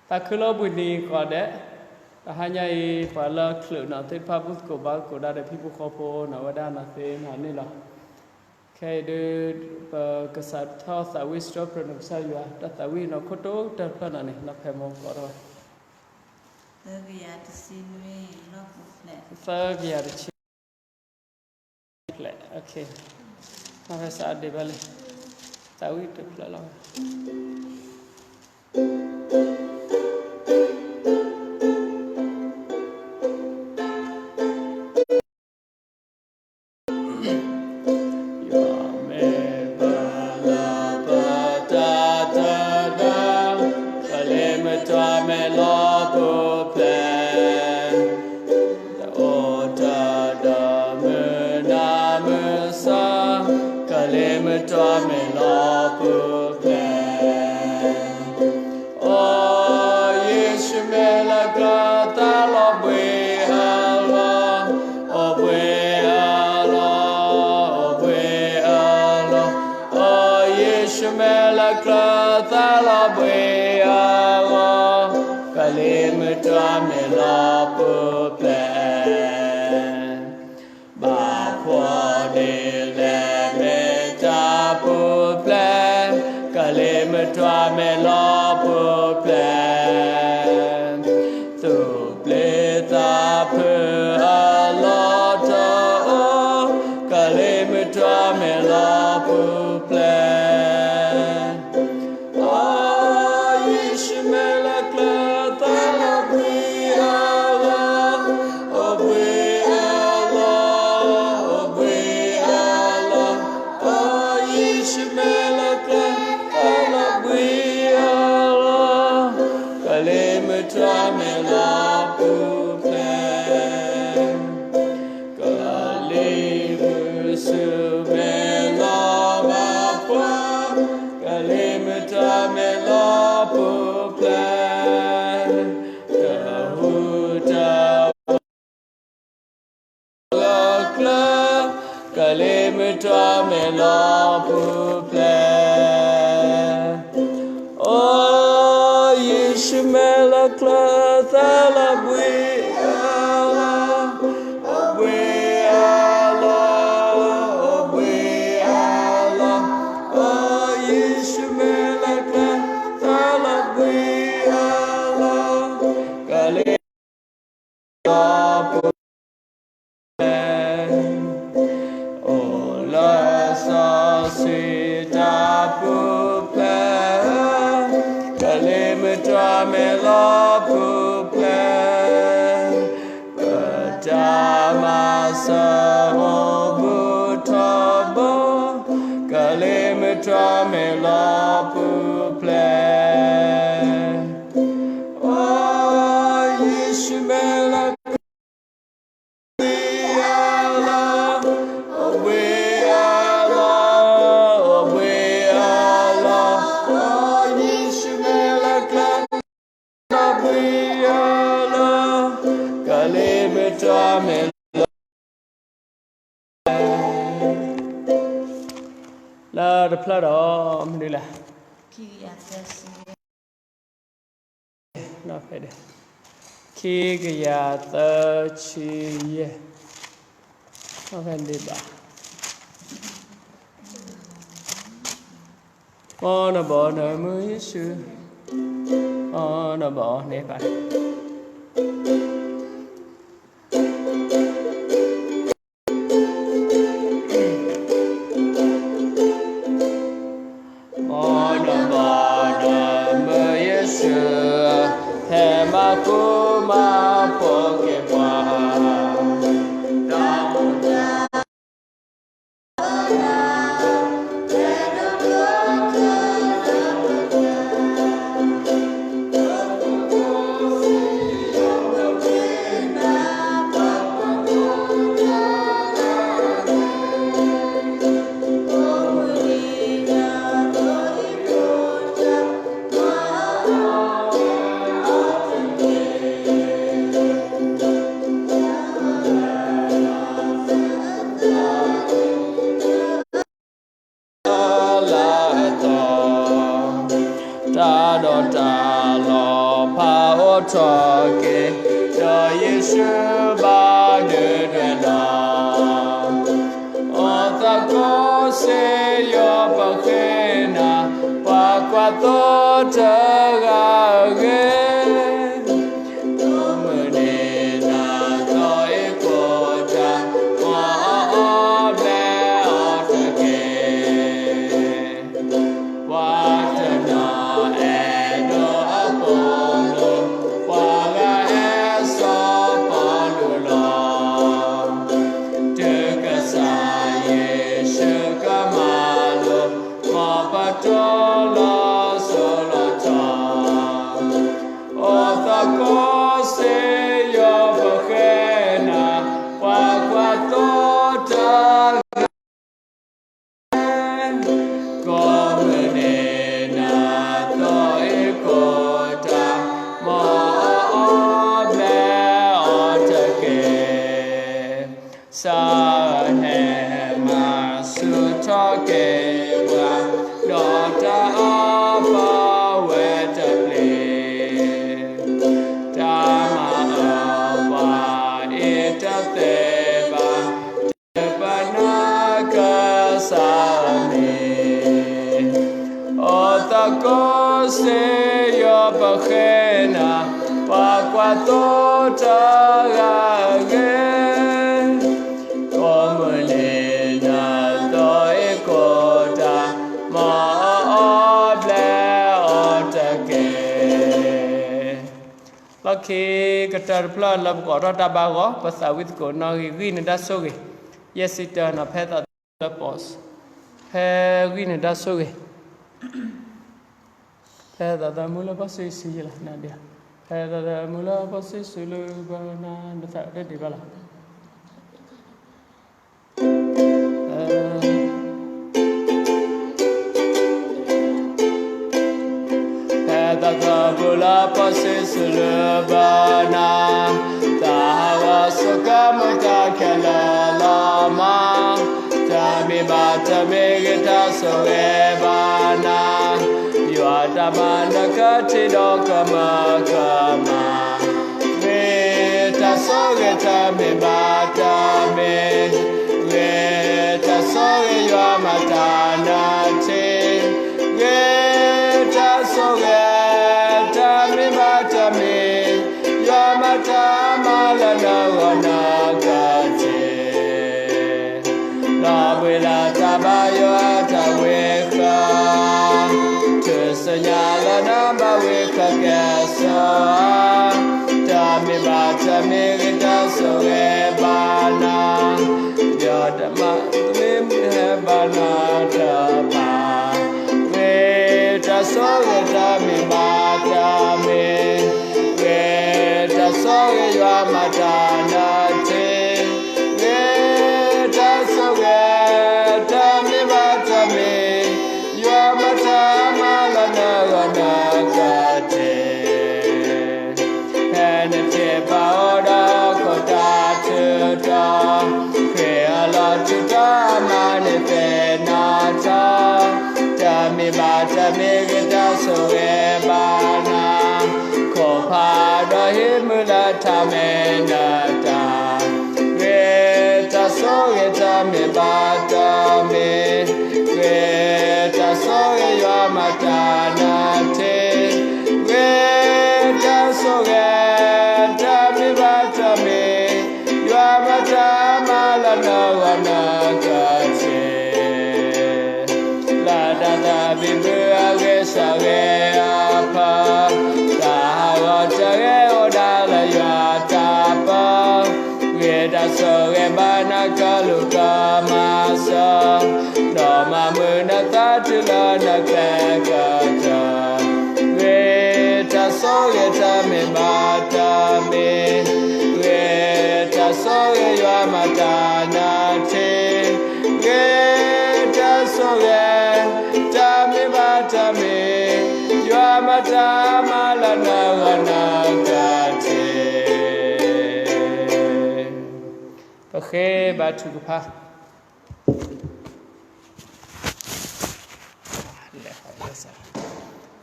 သးခုလၢဘှံးနံၤကိးဂၤဒဲး, တဟါညါအံၤ ပှၤလၢချုးနီၢ်သ့ၣ်တဖၣ် ဘူၣ်သကိးဘါသကိးတၢ်ဒီးဟံၣ်ဖိဃီဖိနီၢ်ဝဲဒၣ်နီၢ်သ့ၣ်နီၢ်န့ၣ်လီၤ. ခဲအံၤဒုး ပကစးထီၣ်သးဝံၣ်စံးထီၣ်ပတြၢၤနကစၢ်ယွၤ တၢ်သးဝံၣ်နီၢ်ခိၣ်တိတၢၢ်တဖျၢၣ်နီၢ်န့ၣ် နီၢ်ဖဲမ့ၢ်ကိးထီၣ်ဝဲ သၢကယၤတဆံ ဖျဲၣ်, နီၢ်ဖဲစးဒ့းဘၣ်လံ, သးဝံၣ်တဖျၢၣ်လီၤ. ယွၤမ့ၢ်ပှၤလၢပတၢ်တဒါ, ကလံၤမုၢ်တွၤမ့ၢ်လီၤပူၤဖျဲး တအိၣ်တၢ်ဒီးမုၢ်နၤမုၢ်ဆါ, ကလံၤမုၢ်တွၤမ့ၢ်လီၤပူၤဖျဲး. အိ, ယ့ၣ်ၡူးမ့ၢ်လၢကျၢၤသးလီၤဘှံးအလီၢ်, အိၣ်ဘှံးအလီၢ်, အိၣ်ဘှံးအလီၢ်, အိ, ယ့ၣ်ၡူးမ့ၢ်လၢကျၢၤသးလီၤဘှံးအလီၢ်, ကလံၤမုၢ်တွၤမ့ၢ်လီၤပူၤဖျဲး. ဘၣ်ဖှီၣ်ဒ်လဲၣ်မ့ၢ်တၢ်ပူၤဖျဲး, ကလံၤမုၢ်တွၤမ့ၢ်လီၤပူၤဖျဲး. သူၣ်ပျံၤသးဖုးအလီၢ်တအိၣ်, ကလံၤမုၢ်တွၤမ့ၢ်လီၤပူၤဖျဲး. အိ, ယ့ၣ်ၡူးမ့ၢ်လၢကျၢၤသးလီၤဘှံးအလီၢ်, အိၣ်ဘှံးအလီၢ်, အိၣ်ဘှံးအလီၢ်, အိ, ယ့ၣ်ၡူးမ့ၢ်လၢကျၢၤသးလီၤဘှံးအလီၢ်, ကလံၤမုၢ်တွၤမ့ၢ်လီၤပူၤဖျဲး. ကလံၤမုၢ်ဆူၣ်မ့ၢ်လီၤဘၣ်ပှၤ, ကလံၤမုၢ်တွၤမ့ၢ်လီၤပူၤဖျဲး. တဟူးတဝး လၢကျၢၤ, ကလံၤမုၢ်တွၤမ့ၢ်လီၤပူၤဖျဲး. အိ, ယ့ၣ်ၡူးမ့ၢ်လၢကျၢၤသးလီၤဘှံးအလီၢ်, အိၣ်ဘှံးအလီၢ်, အိၣ်ဘှံးအလီၢ်, အိ, ယ့ၣ်ၡူးမ့ၢ်လၢကျၢၤသးလီၤဘှံးအလီၢ်, ကလံၤ အိၣ်လၢစီဆှံတၢ်ပူၤဖျဲး, ကလံၤမုၢ်တွၤမ့ၢ်လီၤပူၤဖျဲး. ပတၢ်မၤစၢၤအိၣ်ဘူးထီဘိ, ကလံၤမုၢ်တွၤမ့ၢ်လီၤပူၤဖျဲး. အိ, ယ့ၣ်ၡူးမ့ၢ်လၢ ဘှံးအလီၢ်, အိၣ်ဘှံးအလီၢ်, အိၣ်ဘှံးအလီၢ်, အိ, ယ့ၣ်ၡူးမ့ၢ်လၢကျၢၤ ဘှံးအလီၢ်, ကလံၤမုၢ်တွၤမ့ၢ်လီၤ လၢတဖျၢၣ်ဒီး မနုၤလဲၣ်, ခံကယၤသၢဆံယဲၢ်, ဖဲန့ၣ်ဘၣ်, မ်နဘီနမုၢ်ယ့ၣ်ၡူး, မ်နဘီန့ၣ်ဘၣ် မ်နဘီနမုၢ်ယ့ၣ်ၡူး, ဟဲမၤဃူမၤဖိးက့ၤပှၤ, တၢ်လၢအသီ, တၢ်ဒီးတၢ်လီၤဖး ထီၣ်က့ၤ, ဒီးယ့ၣ်ၡူးဘၣ်ဒုးဒွဲၣ်လီၤ. အိၣ်သကိးစ့ယိၤပဃ့နၤ, ပှၤကွၢ်သိတဂၤအဂ့ၢ်, ကိးမုၢ်နံၤနၤသီအံၤကိၢ်တၢ်, မ်အီၣ်ဘျဲအီၤတက့ၢ်. ပှၤတနီၤအဲၣ်ဒိးအပီလူး, ပှၤဂၤအဲၣ်စီၤပီလူးလီၤ. တုၤကစၢ်ယ့ၣ်ၡူးကမၤလိာ်, မ်ပတိၢ်လီၤစိၤလီၤထီ, အိၣ်သကိးစ့ယိၤပဃ့နၤ, ပှၤကွၢ်သိတဂၤ ကိးမုၢ်နံၤနၤသီအံၤကိၢ်တၢ်, မ်အီၣ်ဘျဲအီၤတက့ၢ်. စးဟဲမၤဆူၣ်ထီၣ်က့ၤပှၤ, ဒီးတၢ်အီၣ်ပီၢ်ဝဲတပျ့ၤ, တၢ်မၤအၢပှၤအံၤတသ့ဘၣ်, တုၤပနာ်ကစၢ်အမံၤ, အိၣ်သကိးစ့ယိၤပဃ့နၤ, ပှၤကွၢ်သိတဂၤအဂ့ၢ်, ကိးမုၢ်နံၤနၤသီအံၤကိၢ်တၢ်, မ်အီၣ်ဘျဲအီၤတက့ၢ်. လီၢ်ခံကတၢၢ်တဖျၢၣ်လၢပကအိးထီၣ်တၢ်ဘါအဂီၢ်, ပသးဝံၣ်သကိးနီၣ်ဂံၢ် ဂံၢ်နံၤဒၣ်ဆိၣ်ဂ့ၤ, ယဲၢ်ဆံတၢနီၤ, ဖဲသးသမူလၢပီၣ်, ဖဲဂံၢ်နံၤဒၣ်ဆိၣ်ဂ့ၤ, ဖဲသးသမူလၢပီၣ်ဆံဆံယဲလီၤ, ဖဲသးသမူလၢပီၣ်ဆံဆံလၢပနၤ နသးတဒံးဘၣ်လီၤ. ဖဲသးသမူလၢပီၣ်ဆံဆံလၢပနၤ, သးဟးဂီၤဆိကမိၣ်တၢ်ခဲလၢာ်လီၤမး, တၢ်မ့ၢ်ဘၣ်တၢ်မ့ၢ်ဂ့ၤတၢ်ဆိၣ်ဂ့ၤဘၣ်နၤ, ယွၤတၢ်မၤနၢၤကထံၣ်ဒီးကမၢကမၣ်, ဂ့ၤတၢ်ဆိၣ်ဂ့ၤတၢ်မ့ၢ်ဘၣ်တၢ်မ့ၢ်, ဂ့ၤတၢ်ဆိၣ်ဂ့ၤယွၤမၤတၢ်နၢၤထံ, ဂ့ၤတၢ်ဆိၣ်ဂ့ၤတၢ်မ့ၢ်ဘၣ်တၢ်မ့ၢ်, ယွၤမၤတၢ်မၤလၢနဂီၢ်နကထံၣ်, ဒီးဘှံးလၢတၢ်ဘါယွၤအတၢ်ဝံဃာ်, တုၤဆူညါလၢနဘၣ်ဝံဃာ်ကဲၣ်ဆိး, တၢ်မ့ၢ်ဘၣ်တၢ်မ့ၢ်ဂ့ၤတၢ်ဆိၣ်ဂ့ၤဘၣ်နၤ, ယွၤတၢ်မၤတမ့ၢ်မ့ၢ်ဟဲဘၣ်နၤတဖၣ်, ဂ့ၤတၢ်ဆိၣ်ဂ့ၤတၢ်မ့ၢ်ဘၣ်တၢ်မ့ၢ်, ဂ့ၤတၢ်ဆိၣ်ဂ့ၤယွၤမၤတၢ်နၢၤထံ, ဂ့ၤတၢ်ဆိၣ်ဂ့ၤတၢ်မ့ၢ်ဘၣ်တၢ်မ့ၢ်, ယွၤမၤတၢ်မၤလၢနဂီၢ်နကထံၣ်, ဖဲနထံၣ်ဘၣ်အိၣ်ဒီးခိၣ်တၢ်ထုးထီၣ်, ခရံာ်အလီၢ်ထူးထီၣ်မၤန့ၢ်သ့ၣ်နီၣ်ထီၣ်, တၢ်မ့ၢ်ဘၣ်တၢ်မ့ၢ်ဂ့ၤတၢ်ဆိၣ်ဂ့ၤဘၣ်နၤ, ခိၣ်ဖးဒီးဟံးမုၢ်လၢထးမ့ၢ်နတၢ်, ဂ့ၤတၢ်ဆိၣ်ဂ့ၤတၢ်မ့ၢ်ဘၣ်တၢ်မ့ၢ်, ဂ့ၤတၢ်ဆိၣ်ဂ့ၤယွၤမၤတၢ်နၢၤထံ, ဂ့ၤတၢ်ဆိၣ်ဂ့ၤတၢ်မ့ၢ်ဘၣ်တၢ်မ့ၢ်, ယွၤမၤတၢ်မၤလၢနဂီၢ်နကထံၣ်, လၢတၢ်သးဘံၣ်ဘုအဂ့ၤဆၢဂ့ၤအဖီ, တၢ်ဟးဂီၤတၢ်ဂ့ၤအိၣ်ဒၣ်လၢယွၤတၢ်ပၢ, ဂ့ၤတၢ်ဆိၣ်ဂ့ၤဘၣ်နၤကလူးကမၤစၢၤ, ဒီးမၤမုာ်နသးတုၤလၢနကျဲကတၢၢ်, ဂ့ၤတၢ်ဆိၣ်ဂ့ၤတၢ်မ့ၢ်ဘၣ်တၢ်မ့ၢ်, ဂ့ၤတၢ်ဆိၣ်ဂ့ၤယွၤမၤတၢ်နၢၤထံ, ဂ့ၤတၢ်ဆိၣ်ဂ့ၤ တၢ်မ့ၢ်ဘၣ်တၢ်မ့ၢ်, ယွၤမၤတၢ်မၤလၢနဂီၢ်နကထံၣ်, ပဃ့ဘါထုကဖၣ်,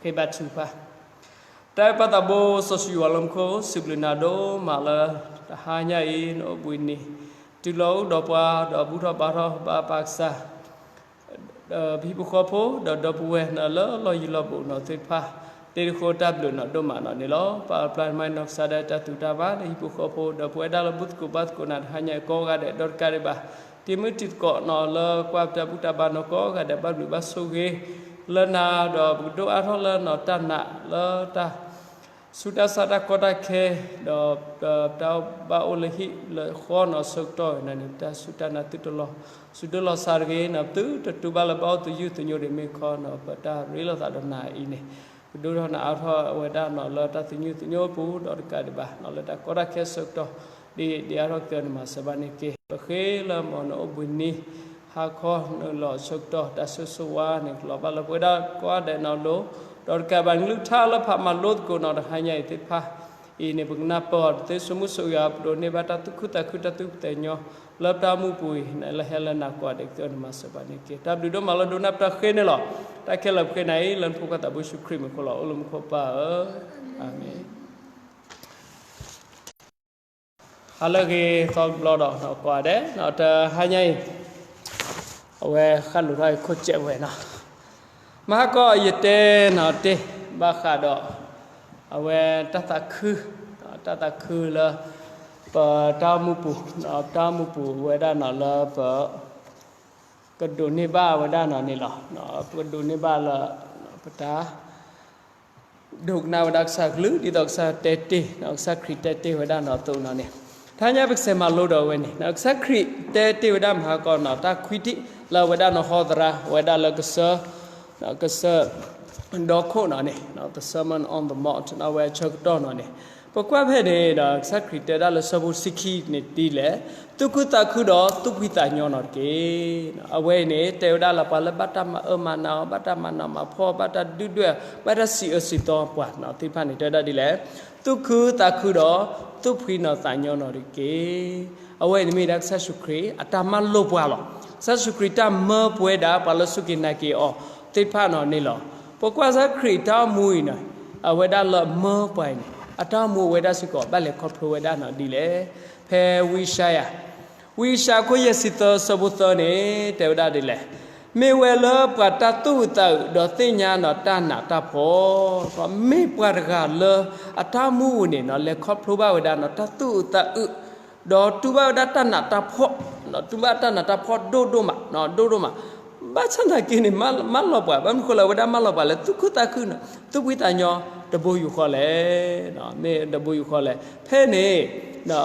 ပဃ့ဘါထုကဖၣ်. တၢ်အဲၣ်ပၢ်သးဘိစီဆှံယွၤလၢမူခိၣ် စံးဘျုးနၤဒိၣ်မးလၢ တဟါညါအံၤ နအိၣ်ဘှံးနံၤ တုၤလီၤအိၣ်ဒီးပှၤ ဒီးဘူၣ်ထီၣ်ဘါထီၣ်ဘၣ်ပၢ်ကစၢ် ဒီးပဟံၣ်ဖိဃီဖိ ဒီးဒီပုၢ်ဝဲၢ်န့ၣ်လၢလီၢ်ယံၤလီၢ်ဘူးန့ၣ်သ့ၣ်တဖၣ် တ့ၢ်တဃိတၢ်ဘျုးန့ၣ်ဒိၣ်မးန့ၣ်န့ၣ်လီၤ. ပၢ်အပျဲၢ်မၤနီၢ်ကစၢ်ဒၣ်တၢ်သူၣ်တၢ်ဘါ ဒီးဟံၣ်ဖိဃီဖိ ဒီးပဝဲဒၣ်လၢဘူၣ်သကိးဘါသကိးနၤတဟါညါအံၤကိးဂၤဒဲး ဒီးတကးဒံးဘၣ် တံၤမုၢ်တံၤသကိးန့ၣ်လၢကွၢ်ပတၢ်ဘူၣ်တၢ်ဘါန့ၣ်ကိးဂၤဒဲး ဘၣ်ဘျုးဘၣ်ဆိၣ်ဂ့ၤ လၢနၤ ဒီးပကဒိၣ်အါထီၣ်လၢန့ၣ်တၢ်နာ်လၢတၢ် ဆူတၢ်ဆါတၢ်ကီတၢ်ခဲ ဒီးတၢ်ဘၣ်အိၣ်လၢဟံၣ်လၢဃီန့ၣ်ဆၢကတီၢ်န့ၣ်န့ၣ် တၢ်စူၢ်တၢ်နာ်သုတလီၤ စူၢ်တလီၤဆါတဂ့ၤန့ၣ် သုတတူၢ်ဘၣ်လၢဘၣ်အိၣ်သယုၢ်သညိဒ်မ့ၢ်ခီန့ၣ် ပတၢ်ရ့လိာ်သးဒီးနၤအံၤန့ၣ် ကဒိၣ်ထီၣ်နၤအါထီၣ်ဝဲဒၣ်န့ၣ်လၢတၢ်သညုၢ်သညိပူၤ ဒီးတကးဒံးဘၣ်န့ၣ်လၢတၢ်ကီတၢ်ခဲဆၢကတီၢ် ဒ်ဒ်အါထီၣ်ကတၢၢ်န့ၣ်မၤစၢၤဘၣ်န့ၣ်တက့ၢ်. ပဃ့လၢမ်နအိၣ်ဘှံးနံၤ ဟါခီနုာ်လီၤဆၢကတီၢ် တၢ်ဆိၣ်ဂ့ၤဆိၣ်ဝါန့ၣ် ကလီၤဘၣ်လၢပဝဲဒၣ်ကိးဂၤဒဲးန့ၣ်လီၤ. ဒီးတကးဘၣ်ကလုၢ်ကထါလၢဖးမၤလိသကိးန့ၣ်တဟါညါအံၤသ့ၣ်တဖၣ် အံၤန့ၣ် ပကနၢ်ပၢၢ်အီၤ တသ့စိမူစိယၤ ပဒိးန့ၢ်ဘၣ်တၢ်သူၣ်ခုသးခုတၢ်သူၣ်ဖှံသးညီ လၢပတၢ်အိၣ်မူပူၤအံၤန့ၣ် လၢဟဲလၢနၤကိးဂၤဒဲးကတၢၢ်န့ၣ်မၤစၢၤဘၣ်န့ၣ်တက့ၢ်. တၢ်ဘျုးဒိၣ်မးလၢဒိကနၣ်ပတၢ်ဃ့န့ၣ်လီၤ. တၢ်ခဲလၢာ်ပဃ့နၤအံၤ လၢနဖိခွါသးဘိယ့ၣ်ၡူးခရံာ်မံၤအဃိလီၤ. အိၣ်လၢမူခိၣ်ပၢ်ဧၢ, အၤမ့ၣ်. ဟါလၢအဂ့ၤ သီတဘျီဒီး ကိးဂၤဒဲး တဟါညါအံၤ အဝဲဃၣ်လိၤထီၣ်အံၤခိၣ်စဲးဝဲနီၤ, မဟါကီယတဲန့ၣ်တ့ၢ် ဘၣ်ဃးဒီး အဝဲတၢ်သးခု တၢ်သးခုလၢ ပတၢ်အိၣ်မူပူၤ ပတၢ်အိၣ်မူပူၤဝဲဒၣ်န့ၣ်လၢပ ကဒိးန့ၢ်ဘၣ်ဝဲဒၣ်န့ၣ်န့ၣ်လီၤ. ပကဒိးန့ၢ်ဘၣ်လၢ ပတၢ် ဒိကနၣ်ဝဲဒၣ်ကစၢ်ကလုၢ် ဒ်သိးကစၢ်တဲတ့ၢ် ကစၢ်ခရံာ်တဲတ့ၢ်ဝဲဒၣ်န့ၣ်အသိးန့ၣ်န့ၣ်, တဟါညါပကစးမၤလိဒီးအဝဲန့ၣ် ကစၢ်ခရံာ်တဲတ့ၢ်ဝဲဒၣ်မဟါကီန့ၣ် တၢ်ခွံထံၣ်လၢအဝဲဒၣ်န့ၣ်ဟီသရၣ် အဝဲဒၣ်လၢကစၢၢ် ကစၢၢ် ဒီခိၣ်န့ၣ်န့ၣ် the Sermon on the Mount န့ၣ် အဝဲဆၢကတီၢ်န့ၣ်န့ၣ်, ပကွၢ်ဖဲန့ၣ်ဒီး ကစၢ်ခရံာ်တဲဒၣ်လၢဆၢဖိတဆံခံန့ၣ်ဒ်လဲၣ်, သူၣ်ခုသးခုဒီးသူၣ်ဖှံသးညီန့ၣ်တက့ၢ်. အဝဲအံၤန့ၣ် တဲဝဲဒၣ်လၢပှၤလၢဘၣ်တၢ်မၤအၢမၤနးအီၤ ဘၣ်တၢ်မၤနီၣ်မၤဖှီၣ် ဘၣ်တၢ်ဒုၣ်ဒွဲၣ် ဘၣ်တၢ်စံးအၢစံးသီပှၤန့ၣ်သ့ၣ်တဖၣ်န့ၣ် တဲဝဲဒၣ်ဒ်လဲၣ်, သူၣ်ခုသးခုဒီးသူၣ်ဖှံန့ၣ်သးညီန့ၣ်တက့ၢ်. အဝဲအံၤန့ၣ်မ့ၢ်ဒၣ်ကစၢ်ယ့ၣ်ၡူးခရံာ် အတၢ်မၤလိာ်ပှၤလီၤ. ကစၢ်ယ့ၣ်ၡူးခရံာ်တၢ်မၢပဝဲဒၣ်ပှၤလၢစူၢ်က့ၤနာ်က့ၤအီၤသ့ၣ်တဖၣ်န့ၣ်န့ၣ်လီၤ. ပကွၢ်ကစၢ်ခရံာ်တၢ်အိၣ်မူအံၤန့ၣ် အဝဲဒၣ်လၢမၢပှၤအံၤန့ၣ် အတၢ်အိၣ်မူအဝဲဒၣ်စ့ၢ်ကီး ဘၣ်လဲၤခီဖျိဝဲဒၣ်န့ၣ်ဒ်လဲၣ်. ဖဲဝံယၡါယၤ ဝံယၡါယၤခိၣ်ယဲၢ်ဆံသၢဆၢဖိသၢန့ၣ် တဲဝဲဒၣ်ဒ်လဲၣ်, မ့ၢ်ဝဲလၢပှၤတၢ်သူၣ်အုးသးအုး ဒီးသ့ၣ်ညါန့ၣ်တၢ်နးတၢ်ဖှီၣ်, မ့ၢ်ပှၤတဂၤလၢအတၢ်အိၣ်မူအံၤန့ၣ် လဲၤခီဖျိဘၣ်ဝဲဒၣ်န့ၣ် တၢ်သူၣ်အုးသးအုး ဒီးတူၢ်ဘၣ်ဝဲဒၣ်တၢ်နးတၢ်ဖှီၣ်, တူၢ်ဘၣ်တၢ်နးတၢ်ဖှီၣ်ဒိၣ်ဒိၣ်မး, ဒိၣ်ဒိၣ်မး, ဘၣ်ဆၣ်သနာ်က့န့ၣ် မၢလီၤပှၤ, ဘၣ်မနုၤဃိလၢအဝဲဒၣ်မၢလီၤပှၤလဲၣ်, သူၣ်ခုသးခုန့ၣ် သူၣ်ဖှံသးညီတဘိယူၢ်ဃီလဲၣ်, မ့ၢ်တဘိယူၢ်ဃီလဲၣ်. ဖဲန့ၣ်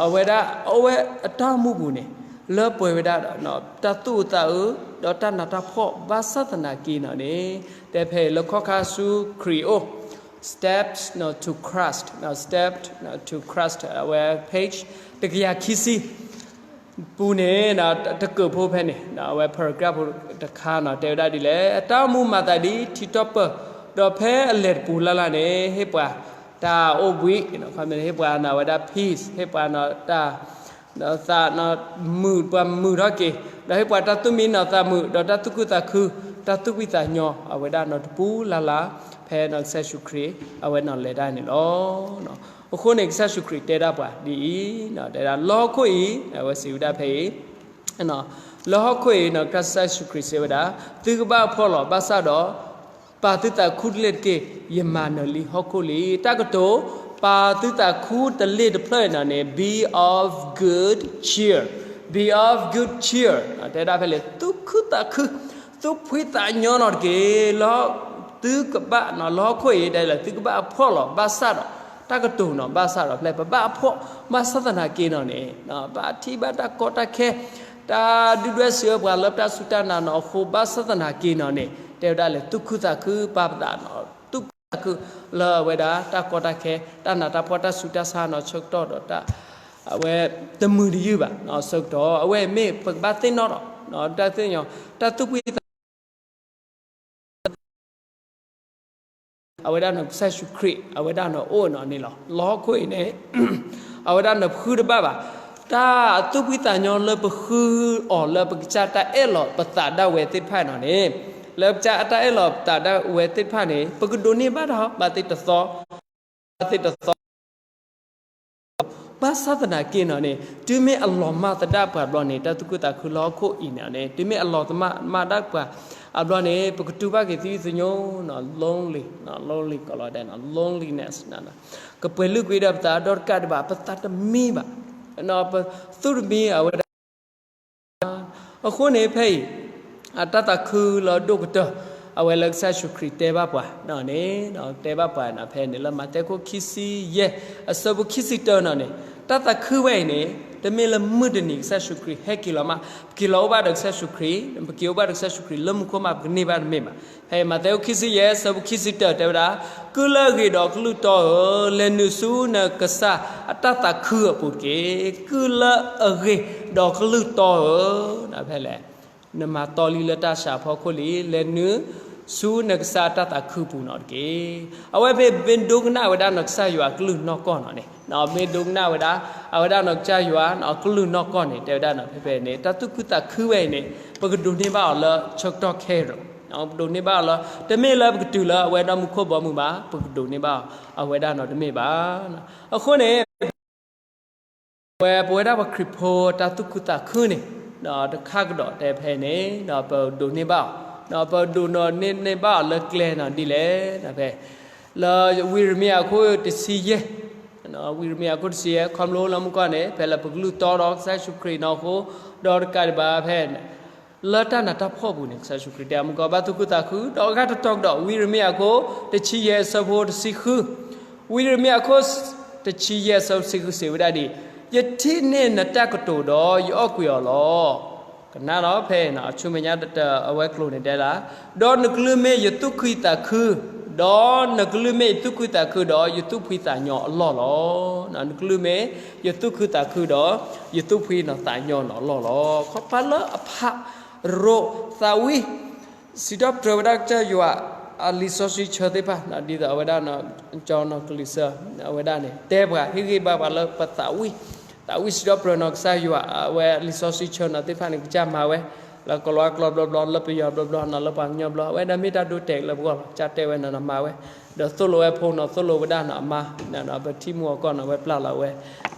အဝဲဒၣ် အဝဲအတၢ်အိၣ်မူပူၤန့ၣ် လၢပှဲၤဝဲဒၣ် တၢ်သူၣ်အုးသးအုး ဒီးတၢ်နးတၢ်ဖှီၣ်ဘၣ်ဆၣ်သနာ်က့န့ၣ်န့ၣ် တဲဖဲအံၤလၢခီၣ်ခါဆူခရံာ်အအိၣ် Steps to Christ, Steps to Christ အဝဲ page တကယၤခံဆံ ပူၤန့ၣ် တကၢၢ်ဖိဖဲန့ၣ် အဝဲ paragraph ဖိတခါန့ၣ် တဲဝဲဒၣ်ဒ်လဲၣ်, အတၢ်အိၣ်မူမၤသးဒ်ထံထီၣ်ပၢၢ်, ဒီးဖဲအလဲၤတပူၤလၢ်လၢ်န့ၣ် ဟ့ၣ်ပှၤတၢ်အိၣ်ဘှံး, ဟ့ၣ်ပှၤန့ၣ် အဝဲဒၣ် peace, ဟ့ၣ်ပှၤန့ၣ်တၢ် သးန့ၣ်မုာ်, ပှၤမုာ်ထီၣ်က့ၤ, ဒီးဟ့ၣ်ပှၤတၢ်သူၣ်မံန့ၣ်သးမုာ်, ဒီးတၢ်သူၣ်ခုသးခု, တၢ်သူၣ်ဖှံသးညီ အဝဲဒၣ်န့ၣ်တပူၤလၢ်လၢ် ဖဲန့ၣ်ကစၢ်ယ့ၣ်ၡူးခရံာ် အဝဲန့ၣ်လဲၤတၢ်န့ၣ်လီၤ. အဃိန့ၣ် ကစၢ်ယ့ၣ်ၡူးခရံာ်တဲဒၣ်ပှၤဒ်အံၤ, တဲဒၣ်လၢဟီၣ်ခိၣ်အံၤ အဝဲစံးဝဲဒၣ်ဖဲအံၤ လၢဟီၣ်ခိၣ်အံၤန့ၣ် ကစၢ်ယ့ၣ်ၡူးခရံာ်စံးဝဲဒၣ်, သုကဘၣ်အဖှီၣ်လီၤ, ဘၣ်ဆၣ်ဒီး ပာ်သုသးခူတလ့ၢ်တက့ၢ်, ယမၤနၢၤလံဟီၣ်ခိၣ်လံ. တၢ်ကတိၤ ပာ်သုသးခူတလ့ၢ်တဖျၢၣ်အံၤန့ၣ်န့ၣ် be of good cheer, be of good cheer တဲဒၣ်ဖဲလဲၣ်, သူၣ်ခုသးခု, သူၣ်ဖှံသးညီန့ၣ်တက့ၢ်. လၢသုကဘၣ်န့ၣ် လၢဟီၣ်ခိၣ်အံၤဒ်လဲၣ်, သုကဘၣ်အဖှီၣ်လီၤ, ဘၣ်ဆၣ်ဒီး တၢ်ကတိၤန့ၣ် ဘၣ်ဆၣ်ဒီးဖဲလဲၣ် ပဘၣ်အဖှီၣ်, ဘၣ်ဆၣ်သနာ်က့န့ၣ်န့ၣ် ဘၣ်ထံၣ်ဘၣ်တၢ်ကီတၢ်ခဲ, တၢ်ဒုၣ်ဒွဲၣ်စံးအၢပှၤလၢပတၢ်စူၢ်တၢ်နာ်န့ၣ်အဃိ ဘၣ်ဆၣ်သနာ်က့န့ၣ်န့ၣ် တဲဝဲဒၣ်လဲၣ်, သူၣ်ခုသးခု ပာ်ပသးန့ၣ် သူၣ်ခုသးခု လၢအဝဲဒၣ်တၢ်ကီတၢ်ခဲ တၢ်နးတၢ်ဖှီၣ် တၢ်ဆူးတၢ်ဆါန့ၣ်ဆၢကတီၢ်ဒီးတၢ် အဝဲတမုာ်တယုၢ်ဘၣ်ဆၢကတီၢ် အဝဲမ့ၢ်ပကဘၣ်သ့ၣ်နီၣ်ဒီး တၢ်သ့ၣ်ညါ တၢ်သူၣ်ဖှံသး အဝဲဒၣ်န့ၣ် ကစၢ်ယ့ၣ်ၡူးခရံာ် အဝဲဒၣ်န့ၣ်အိၣ်န့ၣ်န့ၣ်လီၤ. လၢဟီၣ်ခိၣ်အံၤန့ၣ် အဝဲဒၣ်န့ၣ်ဖုတဘၣ်ဘၣ်. တၢ်သူၣ်ဖှံသးညီလၢပဃုအီၤလၢပကစၢ်တၢ်အဲၣ်လီၤပသးဒၣ်ဝဲသ့ၣ်တဖၣ်န့ၣ်န့ၣ်, လၢပကစၢ်အတၢ်အဲၣ်လီၤပသးဒၣ်ဝဲသ့ၣ်တဖၣ်န့ၣ် ပကဒိးန့ၢ်ဘၣ်တၢ်ဘၣ်သ့ၣ်တသီ သ့ၣ်တသီ ဘၣ်ဆၣ်သနာ်က့နီၣ်န့ၣ် တုၤမ့ၢ်အလီၤမၢ်သဒၣ်ပှၤဘျီန့ၣ် တၢ်သူၣ်ခုသးခုလၢဟီၣ်ခိၣ်အံၤန့ၣ်န့ၣ် တုၤမ့ၢ်အလီၤမၢ်ဒၣ်ပှၤအဘျီန့ၣ် ပကတူၢ်ဘၣ်က့ၤသယုၢ်သညိနီၣ် lonely နီၣ် lonely ကီးလီၤဒဲးနီၣ် loneliness နီၣ် ကပှဲၤလုာ်ကွံာ်ဒီးပသးဒီတကးဒံးဘၣ် ပသးတမံဘၣ် ပသူၣ်တမံအဝဲဒၣ် အဃိန့ၣ်ဖဲအံၤ အတၢ်သးခုလၢအဒိၣ်ကတၢၢ် အဝဲလၢကစၢ်ယ့ၣ်ၡူးခရံာ်တဲဘၣ်ပှၤနီၣ်န့ၣ် တဲဘၣ်ပှၤနီၣ် ဖဲန့ၣ် လၢမးသဲခိၣ်ခံဆံယဲၢ် အဆၢဖိခံဆံတၢနီၣ်န့ၣ် တၢ်သးခုဝဲအံၤန့ၣ် တမ့ၢ်လၢမုၢ်တနံၤကစၢ်ယ့ၣ်ၡူးခရံာ်ဟဲက့ၤလီၤမး ပက့ၤလီၤအိၣ်ဘၣ်ဒီးကစၢ်ယ့ၣ်ၡူးခရံာ် ပက့ၤအိၣ်ဘၣ်ဒီးကစၢ်ယ့ၣ်ၡူးခရံာ်လၢမူခိၣ်မး ပကန့ၢ်ဘၣ်တမ့ၢ်ဘၣ်. ဖဲမးသဲခိၣ်ခံဆံယဲၢ် အဆၢဖိခံဆံတၢတဲဝဲဒၣ် ကုၢ်လၢအဂ့ၤဒီးကလုၢ်တီဧၢ, လဲၤနုာ်ဆူနကစၢ်အတၢ်သးခုအပူၤတက့ၢ်. ကုၢ်လၢအဂ့ၤဒီးကလုၢ်တီဧၢ, ဖဲလဲၣ် နမၤတီလံလၢတၢ်ဆါအဖီခိၣ်လံ, လဲၤနုာ်ဆူနကစၢ်အတၢ်သးခုပူၤနီၣ်တက့ၢ်. အဝဲဖဲမ့ၢ်ဒိကနၣ်ဝဲဒၣ်နီၣ်ကစၢ်ယွၤအကလုၢ်နီၢ်ကီၢ်နီၣ်န့ၣ် မ့ၢ်ဒိကနၣ်ဝဲဒၣ် အဝဲဒၣ်နီၣ်ကစၢ်ယွၤအကလုၢ်နီၢ်ကီၢ်န့ၣ် တဲဝဲဒၣ်နီၣ် ဖဲဖဲန့ၣ် တၢ်သူၣ်ခုသးခုဝဲအံၤန့ၣ် ပကဒိးန့ၢ်ဘၣ်အီၤလၢဆၢကတီၢ်ခဲအံၤလီၤ. ပဒိးန့ၢ်ဘၣ်အီၤလၢ တမ့ၢ်လၢပကတုၤလၢအဝဲဒၣ်မူခိၣ်ဘီမုၢ်ဘၣ်, ပကဒိးန့ၢ်ဘၣ်အီၤ အဝဲဒၣ်နီၣ်တမ့ၢ်ဘၣ်. အဃိန့ၣ် ဝဲပဝဲဒၣ်ပှၤခရံာ်ဖိတၢ်သူၣ်ခုသးခုန့ၣ် တခါကဒီးတဲဖဲန့ၣ် ပဒိးန့ၢ်ဘၣ်အီၤ, ပဒိးန့ၢ်ဘၣ်အီၤလၢကျဲနီၣ်ဒ်လဲၣ် ဖဲ လၢဝံယံးရမံယၤအခိၣ်တဆံယဲၢ်, ဝံယံးရမံယၤအခိၣ်တဆံယဲၢ် ခီဖျိလၢမူကီၢ်န့ၣ် ဖဲလၢပကလုၢ်တီဒီးကစၢ်ယ့ၣ်ၡူးခရံာ်နီၣ်အဃိ ဒီးတကးဒံးဘၣ်ဖဲ လၢတၢ်နးတၢ်ဖှီၣ်ပူၤန့ၣ် ကစၢ်ယ့ၣ်ၡူးခရံာ်တဲမူကီၢ်ဘၣ်သူၣ်ခုသးခု ဒီးအဂၤတတီၤကဒီး ဝံယံးရမံယၤအခိၣ်တဆံယဲၢ်အဆၢဖိတဆံဃု, ဝံယံးရမံယၤအခိၣ်တဆံယဲၢ်အဆၢဖိတဆံဃုစံးဝဲဒၣ်ဒ်အံၤ, ယထံၣ်န့ၢ်နတၢ်ကတိၤဒီးယအီၣ်ကွံာ်အီၤလီၤ. ကနၣ်ဒီးဖဲအံၤနီၣ် အဆူမဲာ်ညါတတၢၢ်အဝဲကျိာ်န့ၣ်တဲဒၣ်, ဒီးနကလုၢ်မ့ၢ်ယသူၣ်ခုသးခု, ဒီးနကလုၢ်မ့ၢ်ယသူၣ်ခုသးခုဒီး ယသူၣ်ဖှံသးညီအလီၢ်လီၤ. နကလုၢ်မ့ၢ်ယသူၣ်ခုသးခုဒီး ယသူၣ်ဖှံနီၣ်သးညီနီၣ်အလီၢ်လီၤ. ခီဖျိလၢအဖးရိးသးဝံၣ် စံးထီၣ်ပတြၢၤဝဲဒၣ်ကစၢ်ယွၤ အလံာ်စီဆှံဆၢသ့ၣ်တဖၣ် ဒ်သိးအဝဲဒၣ် ကၠီနီၣ်ကလံၤဆၢ အဝဲဒၣ်န့ၣ် တဲပှၤဟ့ၣ်ဂံၢ်ဘါပှၤလၢပသးဝံၣ်, သးဝံၣ်စံးထီၣ်ပတြၢၤနီၣ်ကစၢ်ယွၤ အဝဲလံာ်စီဆှံဆၢနီၣ်သ့ၣ်တဖၣ်န့ၣ် ကစၢ်မၤဝဲ လၢကလံးကျိာ်ဘျီဘျီ လၢပယီၤဘျီဘျီနီၣ် လၢပှၤကညီဘျီ အဝဲဒၣ်မ့ၢ်တၢ်ဒိတဲာ်လၢပဂီၢ်လီၤ. ကစၢ်တဲဝဲနီၣ် နမၤဝဲ ဒီးသိၣ်လိဝဲဖိနီၣ်သိၣ်လိဝဲဒၣ်နီၣ်အမါ ပထံၣ်မူအီၤကီၢ်နီၣ် ဝဲပျၢ်လီၤဝဲ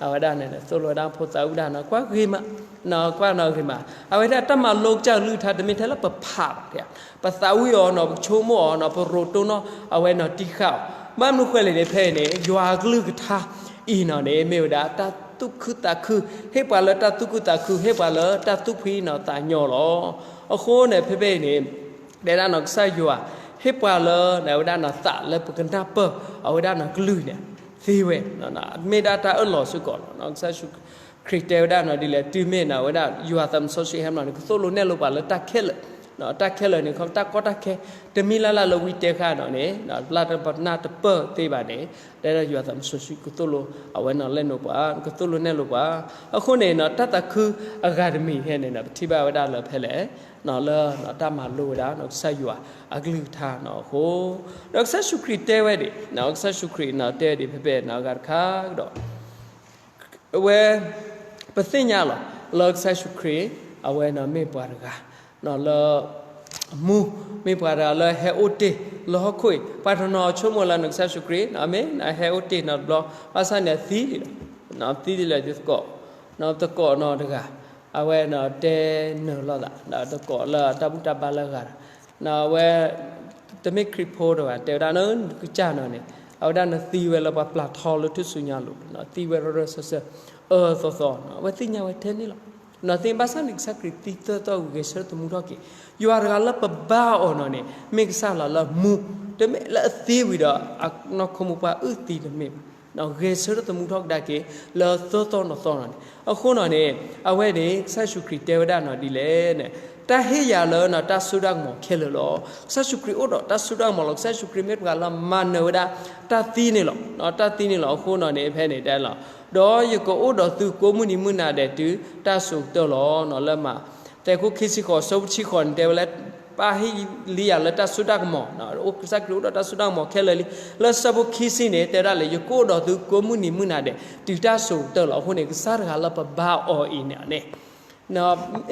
အဝဲဒၣ်န့ၣ် သိၣ်လိဝဲဒၣ်ဖိသးဝံၣ်ဒၣ်နီၣ် ကွၢ်ဂ့ၤမး ကွၢ်နီၣ်ဂ့ၤမး အဝဲဒၣ်တၢ်မၤလိကစၢ်အကလုၢ်ကထါ တမ့ၢ်ထဲလၢပဖးဘၣ် ပသးဝံၣ်အီၤနီၣ် ပကဆိကမိၣ်အီၤနီၣ် ပရိးတိၢ်နီၣ် အဝဲနီၣ်တံၢ်ဃာ်အီၤ ဘၣ်မနုၤဃိလဲၣ်န့ၣ် ဖဲအံၤန့ၣ် ယွၤအကလုၢ်ကထါအံၤနီၣ်န့ၣ် မ့ၢ်ဝဲဒၣ်တၢ်သူၣ်ခုသးခု ဟ့ၣ်ပှၤလၢတၢ်သူၣ်ခုသးခု ဟ့ၣ်ပှၤလၢတၢ်သူၣ်ဖှံနီၣ်သးညီလီၤ. အဃိန့ၣ် ဖဲဖဲအံၤန့ၣ် တဲဒၣ်နီၣ်ကစၢ်ယွၤ ဟ့ၣ်ပှၤလၢ အဝဲဒၣ်နီၣ်သးလၢပကနၢ်ပၢၢ် အဝဲဒၣ်နီၣ်ကလုၢ်န့ၣ် သ့ဝဲ မ့ၢ်ဒၣ်တၢ်အၢၣ်လီၤစ့ၢ်ကီးလီၤ. ကစၢ်ယ့ၣ်ၡူးခရံာ်တဲဝဲဒၣ်နီၣ်ဒ်လဲၣ် တုၤမ့ၢ်နီၣ် အဝဲဒၣ်ယွၤသးစီဆှံဟဲမးနီၣ်န့ၣ် ကသိၣ်လိနဲၣ်လိပှၤလၢတၢ်ခဲလၢာ် တၢ်ခဲလၢာ်န့ၣ် တၢ်ကီတၢ်ခဲ တမံၤလၢ်လၢ်လၢဝံတဲဃာ်နီၣ်န့ၣ် လၢပနၢ်တပၢၢ်သ့ဘၣ်န့ၣ် တဲဒၣ်ယွၤသးစီဆှံကသိၣ်လိ အဝဲနီၣ်လဲၣ်နိးပှၤ ကသိၣ်လိနဲၣ်လိပှၤ အဃိန့ၣ်နီၣ် တၢ်သးခုအဂၤတမံၤဟဲန့ၣ် ပထံၣ်ဘၣ်ဝဲဒၣ်လၢဖဲလဲၣ် လၢတၢ်မၤလိဝဲဒၣ် ကစၢ်ယွၤအကလုၢ်ကထါနီၣ်အဃိ ဒီးကစၢ်ယ့ၣ်ၡူးခရံာ်တဲဝဲဒၣ် ကစၢ်ယ့ၣ်ၡူးခရံာ်တဲဝဲဒၣ်ဖဲဖဲနီၣ် အဂၤတခါကဒီး အဝဲ ပသ့ၣ်ညါလီၤ လၢကစၢ်ယ့ၣ်ၡူးခရံာ် အဝဲနီၣ်မ့ၢ်ပှၤတဂၤ လၢ မူ မ့ၢ်ပှၤတဂၤလၢဟဲအိၣ်တ့ၢ်လၢဟီၣ်ခိၣ်အံၤ ပှၤတနီၤဆိကမိၣ်လၢနီၣ်ကစၢ်ယ့ၣ်ၡူးခရံာ် မ့ၢ်ဟဲအိၣ်တ့ၢ်နီၣ်တဘျီ ဘၣ်ဆၣ်န့ၣ်အသံလံလီၤ. သံလံလၢသကိး သကိးနီၣ်တဂၤ အဝဲနီၣ်တဲနၢၤလိာ်သး သကိးလၢတၢ်ဘူၣ်တၢ်ဘါလၢအဂၤဒီး အဝဲ တမ့ၢ်ခရံာ်ဖိတဂၤ တဲဝဲဒၣ်နကစၢ်နီၣ်န့ၣ် အဝဲဒၣ်နသံဝဲလၢပှၤပျၢ်ထီလၢထူၣ်စုညါလိၤ သံဝဲရၢရၢစၢၢ်စၢၢ် အၢသီသီ အဝဲသ့ၣ်ညါဝဲထဲန့ၣ်လီၤ. နီၣ်သ့ၣ်ဘၣ်ဆၣ်န့ၣ် ကစၢ်ခရံာ်သံသၢသီဝံၤဂဲၤဆၢထၢၣ်သမူထီၣ်က့ၤ ယွၤတဂၤလၢပဘါအီၤနီၣ်န့ၣ် မ့ၢ်ကစၢ်လီၤလၢမူ တမ့ၢ်လၢအသံဝံၤဒီး အနီၢ်ခိမူပှၢ်အုၣ်သံတမ့ၢ်ဘၣ် ဂဲၤဆၢထၢၣ်သမူထီၣ်ကဒါက့ၤ လၢသၢသီနီၣ်သီနီၣ်န့ၣ် အဃိနီၣ်န့ၣ် အဝဲန့ၣ် ကစၢ်ယ့ၣ်ၡူးခရံာ်တဲဝဲဒၣ်နီၣ်ဒ်လဲၣ်န့ၣ် တၢ်ဟ့ၣ်ယၤလၢနီၣ်တၢ်စိတၢ်ကမီၤခဲလၢာ်လီၤ. ကစၢ်ယ့ၣ်ၡူးခရံာ်အိၣ်ဒီးတၢ်စိတၢ်ကမီၤလီၤ. ကစၢ်ယ့ၣ်ၡူးခရံာ်မ့ၢ်တဂၤလၢမၤနၢၤဝဲဒၣ် တၢ်သံန့ၣ်လီၤ. တၢ်သံန့ၣ်လီၤ. အဃိနီၣ်န့ၣ် ဖဲန့ၣ်တဲလီၤ ဒီးယကအိၣ်ဒီးသုကိးမုၢ်နံၤမုၢ်နၤဒဲးတုၤတၢ်စိၤကတၢၢ်လီၤ. နီၣ်လၢမး သဲခိၣ်ခံဆံဃိး အဆၢဖိဆံဃိးန့ၣ် တဲဝဲလၢ ပၢ်ဟ့ၣ်လံယၤလၢတၢ်စိတၢ်ကမီၤ ကစၢ်ခရံာ်အိၣ်ဒီးတၢ်စိတၢ်ကမီၤခဲလၢာ်လံ. လၢဆၢဖိခံဆံန့ၣ် တဲဒၣ်လၢ ယကအိၣ်ဒီးသုကိးမုၢ်နံၤမုၢ်နၤဒဲး တုၤတၢ်စိၤကတၢၢ်လီၤ. အဃိန့ၣ် ကစၢ်တဂၤလၢပဘါအီၤအံၤန့ၣ်န့ၣ်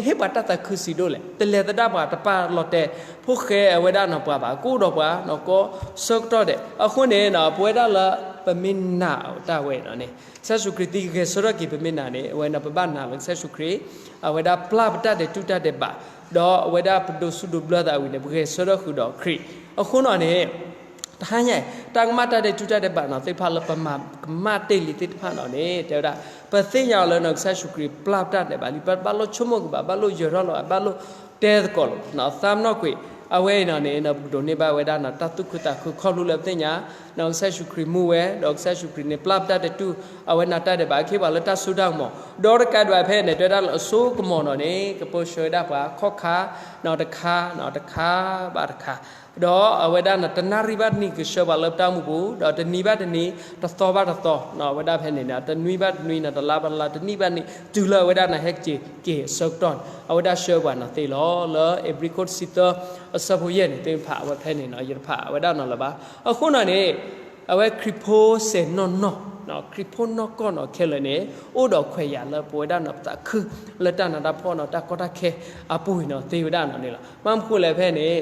ဟ့ၣ်ပှၤတၢ်သးခုစံးဒိၣ်လဲၣ်. တလဲၤသဒၣ်ပှၤ တပာ်လီၤတဲာ်ဖိၣ်ဃဲအဝဲဒၣ်နီၣ်ပှၤဘၣ်. ကအိၣ်ဒီးပှၤနီၣ်ကိးဆၢကတီၢ်ဒဲး. အဃိန့ၣ် ပဝဲဒၣ်လၢ ပမ့ၢ်နာ်တၢ်ဝဲနီၣ်န့ၣ် ကစၢ်ယ့ၣ်ၡူးခရံာ်သံဂဲၤဆၢထၢၣ်က့ၤပမ့ၢ်နာ်န့ၣ် အဝဲန့ၣ် ပဘၣ်နာ်လၢကစၢ်ယ့ၣ်ၡူးခရံာ် အဝဲဒၣ်ပျၢ်ပတၢ်ဒဲးတူၢ်တၢ်ဒဲးဘး, ဒီးအဝဲဒၣ်ပဒိးစူးဒိးဘျၢသးဝံၤန့ၣ် ပဂဲၤဆၢထၢၣ်ဃုာ်ဒီးခရံာ်. အဃိနီၣ်န့ၣ် တဟါညါအံၤ တၢ်ကမၣ်တၢ်ဒဲးတူၢ်တၢ်ဒဲးဘးနီၣ်သ့ၣ်တဖၣ်လၢပမၤကမၣ်တ့ၢ်လံသ့ၣ်တဖၣ်နီၣ်န့ၣ် တဲဝဲဒၣ် ပသ့ၣ်ညါအီၤလၢနီၣ်ကစၢ်ယ့ၣ်ၡူးခရံာ်ပျၢ်ပတၢ်ဒဲးဘးလံ, ပဘၣ်လိၣ်ဆိကမိၣ်က့ၤဘၣ်, ဘၣ်လိၣ်ယၢၤထီၣ်လီၤ, ဘၣ်လိၣ်တဲသကိးလီၤ. သးမနီၣ်ကွံာ် အဝဲအံၤနီၣ်န့ၣ် ပကဒိးန့ၢ်ဘၣ်ဝဲဒၣ်နီၣ် တၢ်သူၣ်ခုသးခုခီဖျိလၢပသ့ၣ်ညါ နီၣ်ကစၢ်ယ့ၣ်ၡူးခရံာ်မူဝဲ, ဒီးကစၢ်ယ့ၣ်ၡူးခရံာ်န့ၣ် ပျၢ်ပတၢ်ဒဲးတူၢ် အဝဲန့ၣ်တၢ်ဒဲးဘး အခ့အပှၤလၢတၢ်စိတၢ်ကမီၤ, ဒီးတကးဒံးဘၣ်ဖဲန့ၣ် တဲဝဲဒၣ်လၢအစိကမီၤနီၣ်န့ၣ် ကပၢဆှၢဝဲဒၣ်ပှၤခီၣ်ခါ နီၣ်တခါ, နီၣ်တခါဘၣ်တခါ, ဒီးအဝဲဒၣ်နီၣ် တနၣ်ရံၣ်ဘၣ်တနံၣ်ကဆှၢပှၤလၢပတၢ်အိၣ်မူပူၤ, ဒီးတနံၤဘၣ်တနံၤ, တသီဘၣ်တသီ, နီၣ်အဝဲဒၣ်ဖဲန့ၣ်နီၣ် တနွံဘၣ်တနွံ, နီၣ်တလါဘၣ်တလါ, တနံၣ်ဘၣ်နံၣ်, တုၤလၢအဝဲဒၣ်နီၣ် ဟဲက့ၤက့ၤအဆၢကတီၢ်န့ၣ် အဝဲဒၣ်ဆှၢပှၤနီၣ်သ့လီၤ. လၢဧ့ၤဘြံၤခိၣ်တဆံသၢ အဆၢဖိယဲၢ်န့ၣ် သ့ၣ်တဖၣ်အဝဲဖဲန့ၣ်နီၣ် ယတဖးအဝဲဒၣ်နီၣ်လၢၤဘၣ်. အဃိနီၣ်န့ၣ် အဝဲခရံာ်ဖိစဲးနီၢ်နီၢ်, ခရံာ်ဖိနီၢ်ကီၢ်နီၣ်ခဲလၢာ်န့ၣ် အိၣ်ဒီးခွဲးယာ်လၢပဝဲဒၣ်နီၣ်ပသးခု လၢတၢ်နးတၢ်ဖှီၣ်နီၣ် တၢ်ကီတၢ်ခဲအပူၤအံၤနီၣ်သ့ဝဲဒၣ်နီၣ်န့ၣ်လီၤ. ဘၣ်မနုၤဃိလဲၣ်ဖဲန့ၣ်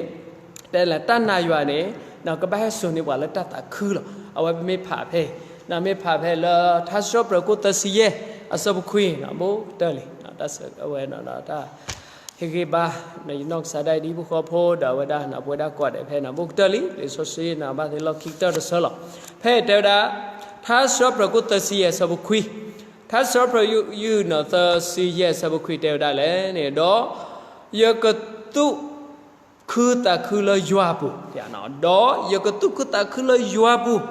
တဲလၢတၢ်နာ်ယွၤန့ၣ် ကဘၣ်ဟဲစိာ်န့ၢ်ပှၤလၢတၢ်သးခုလီၤ. အဝဲပမ့ၢ်ဖးဖဲ နီၣ်မ့ၢ်ဖးဖဲလၢ ထါစံးထီၣ်ပတြၢၤခိၣ်သၢဆံယဲၢ် အဆၢဖိခွံနီၣ် ဘူးကတၢၢ်လံ, အဝဲ တၢ်ဟ့ၣ်ဂံၢ်ဘါ ယနီၢ်ကစၢ်ဒၣ်အံၤဒ်ဟံၣ်ဖိဃီဖိ ဒီးအဝဲဒၣ်နီၣ် ပဝဲဒၣ်ကိးဂၤဒဲးဖဲနီၣ် ဘူးကတၢၢ်လံ, လံာ်စီဆှံနီၣ် ဘၣ်သ့ၣ်လီၢ်ခံကတၢၢ်တဆၢလီၤ. ဖဲတဲဝဲဒၣ် ထါစံးထီၣ်ပတြၢၤခိၣ်သၢဆံယဲၢ်အဆၢဖိခွံ, ထါစံးထီၣ်ပတြၢၤယုၢ်နီၣ် သၢဆံယဲၢ်အဆၢဖိခွံတဲဝဲဒၣ်လဲၣ်န့ၣ် ဒီး ယကသူၣ်ခုသးခုလၢယွၤအပူၤ, ဒီးယကသူၣ်ခုသးခုလၢယွၤအပူၤ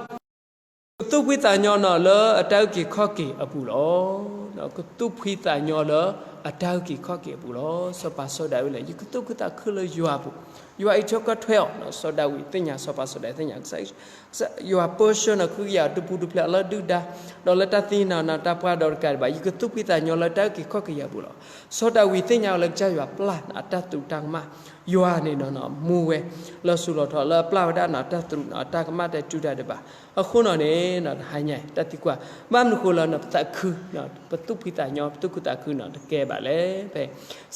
ကသူၣ်ဖှံသးညီနီၣ်လၢအတၢ်အုၣ်က့ၤခီၣ်က့ၤအပူၤလီၤ. ကသူၣ်ဖှံသးညီလၢအတၢ်အုၣ်က့ၤခီၣ်က့ၤအပူၤလီၤ. စီၤပၤစီၤဒၤဝံးလဲၣ် ယကသူၣ်ခုသးခုလၢယွၤအပူၤ, ယွၤအံးထွဲကွၢ်ထွဲအီၤ, စီၤဒၤဝံးသ့ၣ်ညါ စီၤပၤစီၤဒၤသ့ၣ်ညါ ယွၤပၢဆှၢနီၣ်ခုကယၤ တပူၤတဖျဲးအလီၢ်ဒုၣ်ဒါ, ဒီးလၢတၢ်သံနီၣ် တၢ်ပှၢ်ဒီးတကးဒံးဘၣ် ယကသူၣ်ဖှံသးညီလၢတၢ်အုၣ်က့ၤခီၣ်က့ၤယၤအပူၤလီၤ. စီၤဒၤဝံးသ့ၣ်ညါအီၤလၢကစၢ်ယွၤပျၢ်နီၣ် အတၢ်သူၣ်တၢ်ကမၣ်, ယွၤန့ၣ်နီၣ် မူဝဲ လီၤစိၤလီၤထီလၢအပျၢ်ဝဲဒၣ်နီၣ် တၢ်သူၣ်နီၣ် တၢ်ကမၣ်တၢ်ဒဲးတူၢ်တၢ်ဒဲးဘး. အဃိနီၣ်န့ၣ် တဟါညါအံၤ တၢ်သံကွၢ် ဘၣ်မနုၤဃိလၢနီၣ် ပသးခု, ပသူၣ်ဖှံသးညီ ပသူၣ်ခုသးခုနီၣ် တကဲဘၣ်လဲၣ်. ဖဲ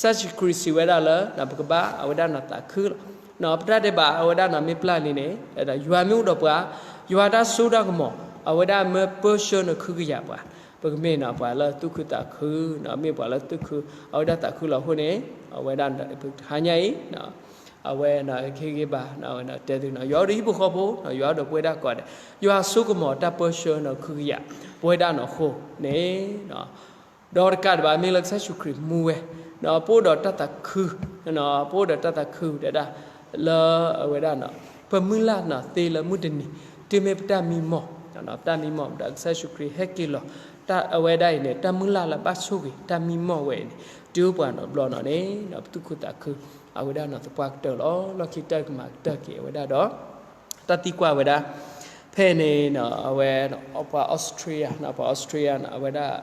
ကစၢ်ယ့ၣ်ၡူးခရံာ်စံးဝဲဒၣ်လၢ ပကဘၣ်အဝဲဒၣ်နီၣ်သးခုလီၤ. နီၣ် ပတၢ်ဒဲးဘးအဝဲဒၣ်နီၣ်မ့ၢ်ပျၢ်လံန့ၣ် ယွၤမ့ၢ်အိၣ်ဒီးပှၤ, ယွၤတၢ်စိတၢ်ကမီၤ အဝဲဒၣ်မ့ၢ်ပၢဆှၢနီၣ်ခုကယၤပှၤ, ပကမ့ၢ်နီၣ်ပှၤလၢသူၣ်ခုသးခု, မ့ၢ်ပှၤလၢသူၣ်ခု အဝဲဒၣ်သးခုလီၤ. အဃိန့ၣ် အဝဲဒၣ်တဟါညါအံၤ အဝဲဟ့ၣ်ဂံၢ်ဘါ တဲသုနီၣ် ယွၤအိၣ်ဒီးဟံၣ်ဖိဃီဖိ, ယွၤအိၣ်ဒီးပဝဲဒၣ်ကိးဂၤဒဲး, ယွၤစိကမီၤတၢ်ပၢဆှၢနီၣ်ခုကယၤ ပဝဲဒၣ်နီၣ်အဃိန့ၣ် ဒီးတကးဒံးဘၣ် မ့ၢ်လၢကစၢ်ယ့ၣ်ၡူးခရံာ်မူဝဲ, ပအိၣ်ဒီးတၢ်သးခု, ပအိၣ်ဒီးတၢ်သးခုတဲဒၣ် လၢအဝဲဒၣ် ပမုၢ်လၢ်နီၣ်သ့လၢမုၢ်တနံၤ, တုၤမ့ၢ်ပတၢ်မံမီၢ်, ပတၢ်မံမီၢ်ဒီးကစၢ်ယ့ၣ်ၡူးခရံာ်ဟဲက့ၤလီၤ, တၢ်အဝဲဒၣ်အံၤန့ၣ် တၢ်မုၢ်လၢ်လၢဘၣ်ဆိၣ်ဂ့ၤ တၢ်မံမီၢ်ဝဲအံၤန့ၣ် တုၤအိၣ်ပှၤနီၣ်ဘျီနီၣ်န့ၣ် ပသူၣ်ခုသးခု အဝဲဒၣ်နီၣ်သပှၢ်ကတၢၢ်လီၤ. လီၢ်ခံကတၢၢ်ကမၤကတၢၢ်က့ၤအဝဲဒၣ်ဒီး တၢ်သံကွၢ်ဝဲဒၣ် ဖဲန့ၣ် အဝဲ ပှၤ Austria နီၣ် ပှၤ Austria နီၣ် အဝဲဒၣ်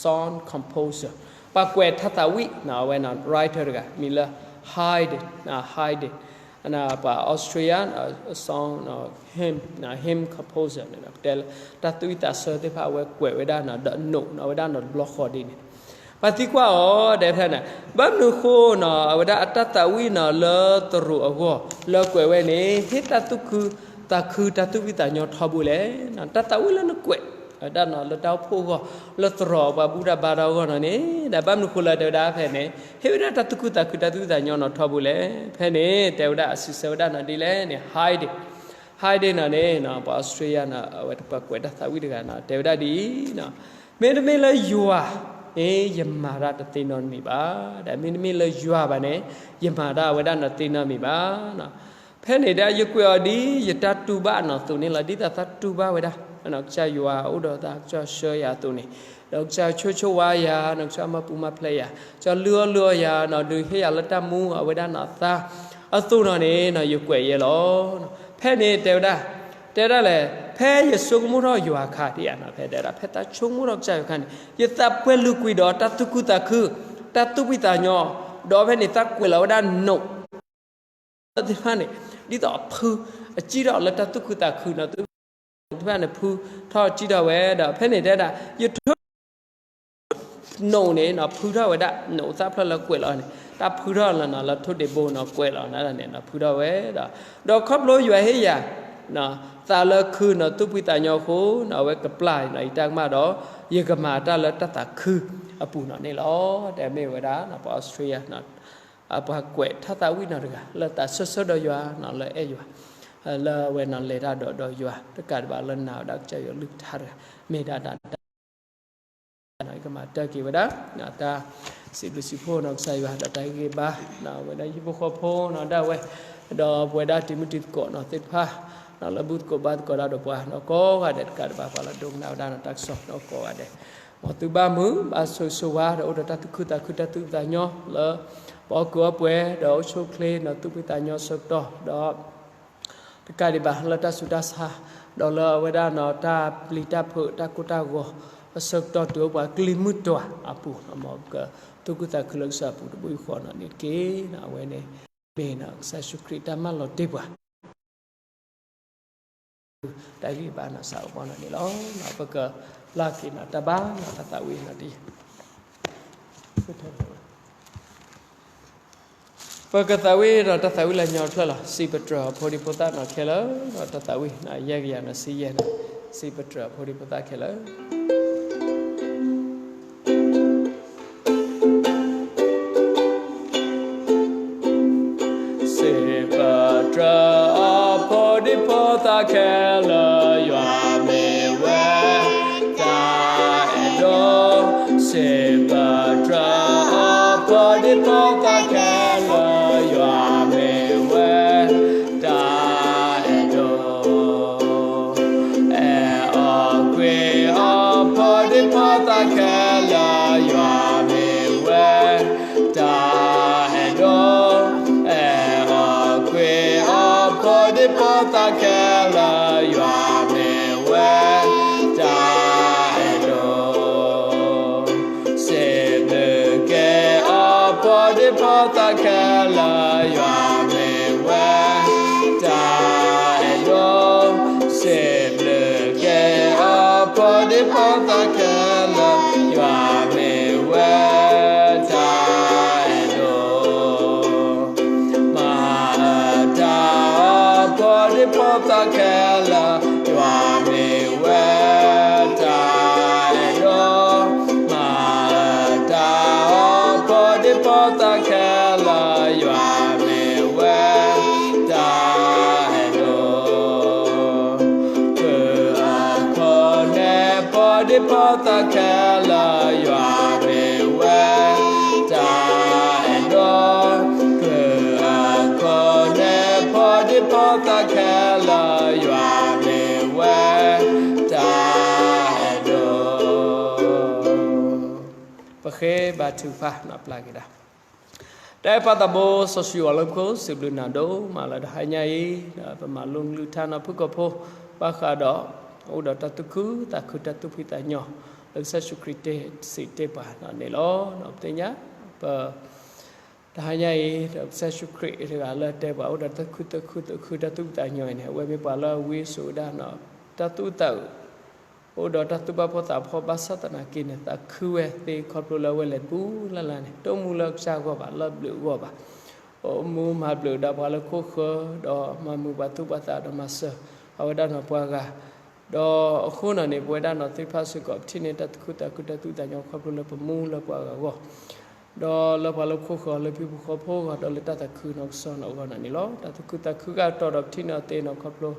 song composer ပှၤကွဲးထါသးဝံၣ်နီၣ် အဝဲနီၣ် writer တဂၤ မံၤလၢ Haydn, Haydn ပှၤ Austria song hymn, hymn composer န့ၣ် ပတဲလၢ တၢ်သူၣ်ဝံၣ်သးဆၢသ့ၣ်တဖၣ် အဝဲကွဲးဝဲဒၣ်နီၣ် ဒီး note နီၣ် အဝဲဒၣ်နီၣ်တဘျီဃီဒ်န့ၣ် ပှၤသံကွၢ်အီၤ တဲဖဲန့ၣ် ဘၣ်မနုၤအဃိနီၣ် အဝဲဒၣ်အတၢ်သးဝံၣ်နီၣ်လၢသရိာ်အဂီၢ် လၢကွဲးဝဲန့ၣ် ဟ့ၣ်တၢ်သူၣ်ခုသးခု တၢ်သူၣ်ဝံၣ်သးညီထီဘိလဲၣ်. တၢ်သးဝံၣ်လၢနကွဲး ဝဲဒၣ်နီၣ် လၢတၢ်အိၣ်ဖှိၣ်အဂီၢ် လၢသရိာ်ပှၤဘူၣ်တၢ်ဘါတၢ်အဂီၢ်နီၣ်န့ၣ် ဒီးဘၣ်မနုၤအဃိလၢတဲဝဲဒၣ်ဖဲန့ၣ် ဟ့ၣ်ဝဲဒၣ်တၢ်သူၣ်ခုသးခု တၢ်သူၣ်ဝံၣ်သးညီနီၣ်ထီဘိလဲၣ်. ဖဲန့ၣ် တဲဝဲဒၣ်အစံးဆၢဝဲဒၣ်နီၣ်ဒ်လဲၣ်န့ၣ် Haydn, Haydn နီၣ်န့ၣ် ပှၤ Austria နီၣ် အဝဲပှၤကွဲးတၢ်သးဝံၣ်တဂၤနီၣ် တဲဝဲဒၣ်ဒ်အံၤ မ့တမ့ၢ်လၢယွၤန့ၣ် ယမၤတၢ်တသ့နီတမံၤဘၣ်. ဒီးမ့တမ့ၢ်လၢယွၤဘၣ်န့ၣ် ယမၤတၢ်အဝဲဒၣ်နီၣ်တသ့နီတမံၤဘၣ်. ဖဲန့ၣ်ဒီး ယကွဲးအီၤဒ်ယတၢ်တူၢ်ဘၣ်နီၣ်အသိးန့ၣ်လီၤ. ဒ်သိးသးတူၢ်ဘၣ်ဝဲဒၣ် ကစၢ်ယွၤအိၣ်ဒီးသး ကစၢ်ဆှၢယၤအသိးန့ၣ်, ဒီးကစၢ်ဆိၣ်ဂ့ၤဝါယၤနီၣ် ကစၢ်မၤပူၤမၤဖျဲးယၤ, ကစၢ်လုၢ်အီၣ်လုၢ်အီယၤနီၣ် ဒုးဟ့ၣ်ယၤလၢတၢ်မူအဝဲဒၣ်နီၣ်အသါ အသိးနီၣ်န့ၣ် ယကွဲးယဲလီၤ. ဖဲန့ၣ်တဲဝဲဒၣ် တဲဒၣ်လဲာ် ဖဲယဆိကမိၣ်ထီၣ်ယွၤအခါ ဒ်ယၤနီၣ် ဖဲတဲဒၣ် ဖဲသးဆိကမိၣ်ထီၣ်ကစၢ်ယွၤအခါန့ၣ် ယသးပှဲၤလုာ်ကွံာ်ဒီးတၢ်သူၣ်ခုသးခု တၢ်သူၣ်ဝံၣ်သးညီ, ဒီးဖဲန့ၣ်သးကွဲးလီၤဝဲဒၣ် note သ့ၣ်တဖၣ်န့ၣ် ဒ်သိးအဖု အစံၣ်ထီၣ်လၢတၢ်သူၣ်ခုသးခုနီၣ် သ့ၣ်တဖၣ်န့ၣ် ဖုထီၣ်စံၣ်ထီၣ်ဝဲဒီး ဖဲန့ၣ်တဲဒၣ် ယထိ note န့ၣ်နီၣ် ဖုထီၣ်ဝဲဒၣ် note သၣ်ဖျၢၣ်လၢကွဲးလီၤန့ၣ် တၢ်ဖုထီၣ်လီၤနီၣ် လၢထိၣ်ဒ့ဘိနီၣ် ကွဲးလီၤန့ၣ် ဖုထီၣ်ဝဲဒီး ဒီးခီဖျိယွၤဟ့ၣ်ယၤ သးလၢခုနီၢ်သူၣ်ဖှံသးညီအဃိ, အဝဲကပျၢ်ယတၢ်ကမၣ်ဒီး ယကမၤတၢ်လၢတၢ်သးခုအပူၤနီၣ်န့ၣ်လီၤ. တဲမ့ၢ်ဝဲဒၣ် ပှၤအီစထြ့လယါ ပှၤကွဲးထါသးဝံၣ်နီၣ်တဂၤ လၢသးဆၢဆၢဒီးယွၤနီၣ် လၢအဲၣ်ယွၤ, လၢအဝဲနီၣ်လဲၤတၢ်ဒီးဒီးယွၤ တကးဒံးဘၣ်လၢနာ်ဝဲဒၣ်ကစၢ်ယွၤအကလုၢ်ကထါတဂၤ မ့ၢ်ဒၣ်တၢ် ကမၤတၢ်က့ၤဝဲဒၣ် တၢ်စံးဘျုးစံးဖှိၣ်နီၣ်ကစၢ်ယွၤ ဒီးတၢ်ဂ့ၢ်ဘါ ဝဲဒၣ်ဟံၣ်ဖိဃီဖိနီၣ်ဒၣ်ဝဲ, ဒီးပဝဲဒၣ်တံၤမုၢ်တံၤသကိးနီၣ်သ့ၣ်တဖၣ် လၢဘူၣ်သကိးဘါသကိးဒၣ်ဒီးပှၤနီၣ်ကိးဂၤဒဲး တကးဒံးဘၣ်ပှၤလၢဒိကနၣ်ဝဲဒၣ်နီၣ်တၢ်ကစီၣ်နီၣ်ကိးဂၤဒဲး, မ်သုဘၣ်မုာ်ဘၣ်ဆိၣ်ဂ့ၤဆိၣ်ဝါ ဒီးအိၣ်ဒီးတၢ်သူၣ်ခုသးခုတၢ်သူၣ်ဖှံသးညီလၢ ပှၤဟီၣ်ခိၣ်ဟီၣ်ပှဲၤ ဒီးအိၣ်ဆူၣ်အိၣ်ချ့နီၣ်သူၣ်ဖှံသးညီအဆၢကတီၢ် ဒီး တကးဒံးဘၣ်လၢတၢ်ဆူးတၢ်ဆါ ဒီးလၢအဝဲဒၣ်နီၣ် တၢ်ပျံၤတၢ်ဖုးတၢ်ကိၢ်တၢ်ဂီၤ အဆၢကတီၢ်တုၤအိၣ်ပှၤကလံၤမုၢ်တွၤအပူၤ မ်ပကသူၣ်ခုသးခုလၢကစၢ်အပူၤတဘိယူၢ်ဃီနီၣ်န့ၣ်တက့ၢ်. အဝဲန့ၣ် မ့ၢ်နီၣ်ကစၢ်ယ့ၣ်ၡူးခရံာ်တၢ်မၢလီၤတ့ၢ်ပှၤ တၢ်ဂ့ၢ်ဘါနီၣ်စးအိၣ်ဘီနီၣ်န့ၣ်လီၤ. ပကပျၢ်က့ၤနီၣ်တၢ်ဘါနီၣ်တၢ်သးဝံၣ်နီၣ်တယံၤ ပကသးဝံၣ်နီၣ်တၢ်သးဝံၣ်လၢညီတဖျၢၣ်လီၤ. စံးပတြၢၤအဖိဒံဖိသၣ်နီၣ်ခဲလၢာ် တၢ်သးဝံၣ်နီၣ်ယဲၢ်ကယၤနီၣ်ဆံယဲၢ်နီၣ် စံးပတြၢၤအဖိဒံဖိသၣ်ခဲလၢာ် စံးပတြၢၤအဖိဒံဖိသၣ်ခဲလၢာ် ယွၤမ့ၢ်ဝဲတၢ်အဲၣ်ဒိး, စံးပတြၢၤအဖိဒံဖိသၣ်ခဲလၢာ် ယွၤမ့ၢ်ဝဲတၢ်အဲၣ်ဒိး, အဲၣ်အီၤကွံအီၤဖိဒံဖိသၣ်ခဲလၢာ် ယွၤမ့ၢ်ဝဲ တၢ်အဲၣ်ဒိး, အဲၣ်အီၤကွံအီၤဖိဒံဖိသၣ်ခဲလၢာ် ယွၤမ့ၢ်ဝဲတၢ်အဲၣ်ဒိး, စံးဘျုးက့ၤအီၤဖိဒံဖိသၣ်ခဲလၢာ် ယွၤမ့ၢ်ဝဲတၢ်အဲၣ်ဒိး, စံးဘျုးက့ၤအီၤဖိဒံဖိသၣ်ခဲလၢာ် ယွၤမ့ၢ်ဝဲတၢ်အဲၣ်ဒိး, မၤအတၢ်အီၤဖိဒံဖိသၣ်ခဲလၢာ် ယွၤမ့ၢ်ဝဲတၢ်အဲၣ်ဒိး, မၤအတၢ်အီၤဖိဒံဖိသၣ်ခဲလၢာ် ယွၤမ့ၢ်ဝဲတၢ်အဲၣ်ဒိး, ဖုအခိၣ်နဲဖိဒံဖိသၣ်ခဲလၢာ် ယွၤမ့ၢ်ဝဲတၢ်အဲၣ်ဒိး, ဖုအခိၣ်နဲဖိဒံဖိသၣ်ခဲလၢာ် ယွၤမ့ၢ်ဝဲတၢ်အဲၣ်ဒိး, ပဃ့ဘါထုကဖၣ်နီၣ်ပျၢ်က့ၤဒၣ် တၢ်အဲၣ်ပၢ်သးဘိစီဆှံယွၤလၢမူခိၣ် စံးဘျုးနၤဒိၣ်မးလၢတဟါညါအံၤ, ပမၤလိကလုၢ်ကထါနီၣ်ဖုၣ်ကိာ်ဖိ ဘၣ်ဃးဒီး အိၣ်ဒီးတၢ်သူၣ်ခုသးခုတၢ်သူၣ်ဖှံသးညီ လၢကစၢ်ယ့ၣ်ၡူးခရံာ်စံးတဲပှၤန့ၣ်လီၤ. ပသ့ၣ်ညါ ပ တဟါညါအံၤ ဒီးကစၢ်ယ့ၣ်ၡူးခရံာ်တဂၤလၢတဲပှၤအိၣ်ဒီးတၢ်သူၣ်ခုသးခုတၢ်သူၣ်ဖှံသးညီအံၤန့ၣ် အဝဲမ့ၢ်ပှၤလၢဝံစိာ်ဝဲဒၣ် တၢ်သူၣ်အုးသးအုး အိၣ်ဒီးတၢ်သူၣ်ဘၣ်ဖှီၣ်သးဖှီၣ်ဘၣ်ဆၣ်သနာ်က့န့ၣ် သးခုဝဲသ့ခီဖျိလၢအဝဲလဲၤတပူၤလၢ်လၢ်န့ၣ် တအိၣ်မူလၢကစၢ်အဂီၢ်ဘၣ် လၢအဘျုးအဂီၢ်ဘၣ်, အိၣ်မူမၤဘျုးဒီးပှၤလၢခိၣ်ဃၢၤ ဒီးမၤမုာ်ပှၤသူၣ်ပှၤသးဒီးမၤစၢၤ အဝဲဒၣ်နီၣ်ပှၤဂၤ ဒီးအဃိနီၣ်န့ၣ် ပဝဲဒၣ်နီၣ်သ့ၣ်တဖၣ်စ့ၢ်ကီး ပထံၣ်န့ၢ်တၢ်သူၣ်ခုသးခုတၢ်သူၣ်ဖှံသးညီခီဖျိလၢပမူလၢပှၤဂၤအဂီၢ် ဒီးလၢပှၤလၢခိၣ်ဃၢၤ လၢဟံၣ်ဖိဃီဖိအဂီၢ် ဒီးလၢတၢ်သးခုနီၣ်ကစီၣ်နီၣ်အဂီၢ်နီၣ်န့ၣ်လီၤ. တၢ်သူၣ်ခုသးခုဂၢ်ကတီၤဒီးပထံၣ်န့ၢ်အီၤသ့နီၣ်ခီဖျိ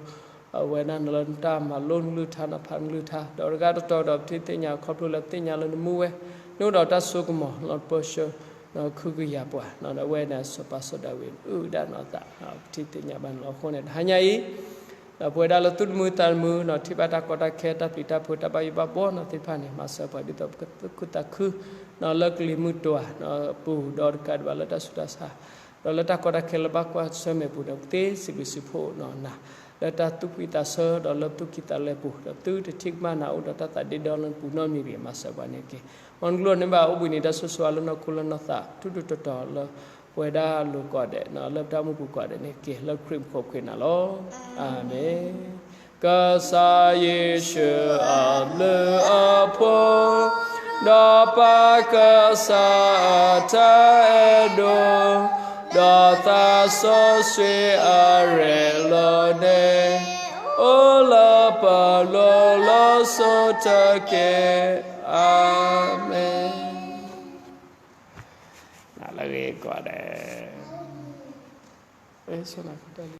အဝဲဒၣ်နီၣ်လၢတၢ်မၤလိကလုၢ်ကထါနီၣ်ဖးကလုၢ်ကထါ ဒီးတဂၤကတီၤဒီးပထံၣ်သ့ၣ်ညါခီဖျိလၢသ့ၣ်ညါလၢနမူဝဲ နအိၣ်ဒီးတၢ်စိကမီၤလီၤပၢဆှၢ နီၣ်ခုကယၤပှၤ နီၣ်ဒီးအဝဲန့ၣ်စီၤပၤစီၤဒၤဝံးအုၣ်ဒၣ်နီၣ်အသး ပထံၣ်သ့ၣ်ညါဘၣ်န့ၣ်လီၤ. အဃိန့ၣ် တဟါညါအံၤ ဒီးပဝဲဒၣ်လၢသူၣ်တမုာ်သးတမုာ်နီၣ် ထံၣ်ဘၣ်တၢ်ကီတၢ်ခဲ တၢ်ပျံၤတၢ်ဖုး တၢ်ဘၣ်ယိၣ်ဘၣ်ဘှီနီၣ်သ့ၣ်တဖၣ်န့ၣ် မၤစၢၤပှၤဒ်သိးပကသူၣ်ခုသးခု နီၣ်လၢကလံၤမုၢ်တွၤ နီၣ်အပူၤ ဒီးတကးဒံးဘၣ်လၢတၢ်ဆူးတၢ်ဆါ ဒီးလၢတၢ်ကီတၢ်ခဲလၢဘၣ်ကွၢ်ဆၢၣ်မဲာ်အပူၤန့ၣ် ပကသ့စံးဘျုးစံးဖှိၣ်နီၣ်နၤ လၢတၢ်သူၣ်ဖှံသးဆၢ ဒီးလၢသူၣ်ကံၢ်သးလဲပူၤ ဒီးသုတထံၣ်ကမၣ်နၤအိၣ်ဒီးတၢ်သးဒ့ဒီလၢနပူၤနီတမံၤတဂ့ၤ မၤစၢၤပှၤန့ၣ်တက့ၢ်. မ်နကလူးန့ၢ်ဘၣ်အိၣ်ဘှံးနံၤတၢ်ဆိၣ်ဂ့ၤဆိၣ်ဝါလၢနီၢ်ခိလၢနီၢ်သး ထူးထူးတီၤတီၤလၢပဝဲဒၣ်အလိၤကိးဂၤဒဲး လၢပတၢ်အိၣ်မူပူၤကိးဂၤဒဲးန့ၣ်တက့ၢ်. လၢခရံာ်မူခိၣ်ပဃ့နၤလီၤ. အၤမ့ၣ်. ကစၢ်ယ့ၣ်ၡူးအဘျုးအဖှိၣ် ဒီးပၢ်ကစၢ်အတၢ်အဲၣ်ဒိး ဒီးသးစီဆှံအရဲၣ်လီၤန့ၣ် ပၢ်လီၤလီၤဆီဆီတက့ၢ်. အၤမ့ၣ်. လၢဂ့ၤကီးဒဲး.